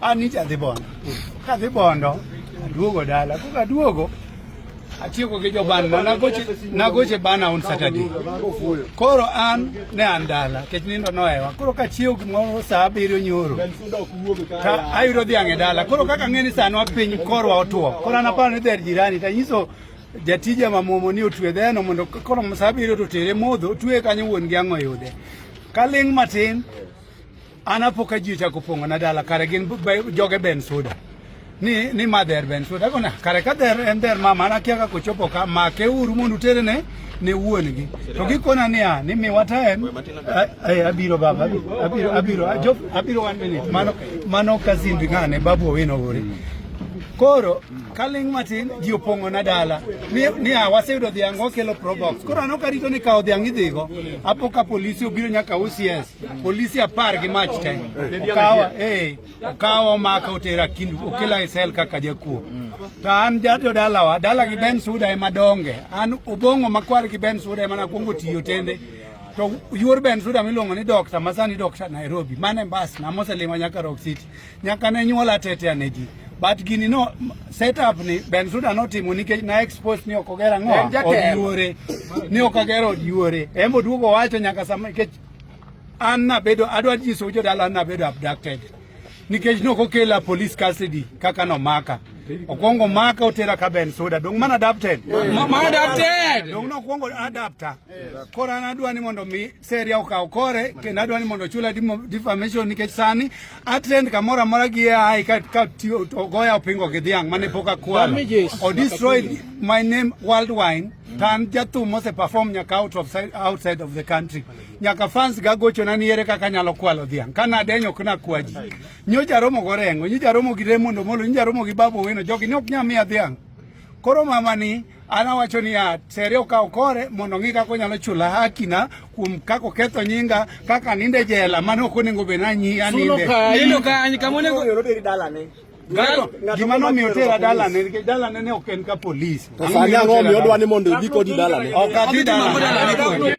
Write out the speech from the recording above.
An nyicha adhi Bondo. Kadhi Bondo, aduogo dala. Koka aduogo, atieko gi joban na nagoche nagoche bana on Saturday. Koro an ne an dala, kech nindo nohewa. Koro kachiew gimoro saa 7 nyoro. Ta ayudo dhiang' e dala. Koro kaka ang'e ni sanwa piny korwa otuo. Koro an aparo ni dher jirani tanyiso jatija mamomo ni otwe dheno mondo koro saa 7 to tere modho, otwe kanyo wuon gi ang' oyude. Kaling' matin an apo ka ji ochako pong'o na dala kare gin joge Ben Suda ni ni ma dher Ben Suda kona kare ka dher en dher mama an akia kaka ochopo ka make uru mondo utere ne ne wuon gi to gikona niya ni miwa time abiro baba abiro abiro abiro 1 minute mano mano cousin ng'ane Babu Owino ore koro kaling' matin ji opong'o na dala ni, ni a waseyudo dhiang' wakelo probox koro an ok arito ni kawo dhiang' idhigo apo ka polisi obiro nyaka OCS polisi 10 gi mach te okawa okawa omaka otera kind okela e sel kaka jakuo to an jodalawa dala gi Ben Suda ema donge an Obong'o makwar gi Ben Suda ema nakwongo tiyo tende to yuor Ben Suda miluongo ni Dokta masani Dokta Nairobi mane mbas na moselima nyaka Rock City nyaka ne nyuola tete ane ji but gini no set up ni Ben Suda notimo nikech na expose ni ok ogero ang'o od yuore ni ok ogero od yuore embo duogo wacho nyaka sama nikech an nabedo adwa nyiso jodala nabedo abducted nikech nok okela police custody kaka nomaka okwongo maka otera ka Ben Suda dong mana adapted Ma adapted. Dong nokwongo adapta koro an adwa ni mondo mi seria okaw kore kendo adwa ni mondo chula defamation nikech sani atrend kamoro amora gi AI ka ka tiyo to goya opingo gi dhiang' mane pok akwalo o destroyed my name worldwide to an jathum mose perform nyaka out of outside of the country nyaka fans ga gochona ni ere kaka anyalo kwalo dhiang' ka nadenyo ok nakwa ji nyocha aromo go Orengo nyocha aromo gi Raymond Omolo nyocha aromo gi Babu Owino jogi ne ok nyal miya dhiang' koro mama ni an awacho niya seri okaw kore mondo ong'i kaka onyalo chula hakina kuom kaka oketho nyinga kaka aninde jela mane ok onego bed ni aninde Nindo kany kama onego Gima nomiyo otera dalane nikech dalane ne ok en ka polis. To sani ang'o omiyo odwa ni mondo odhi kodi dalane? Ok adhi dalane.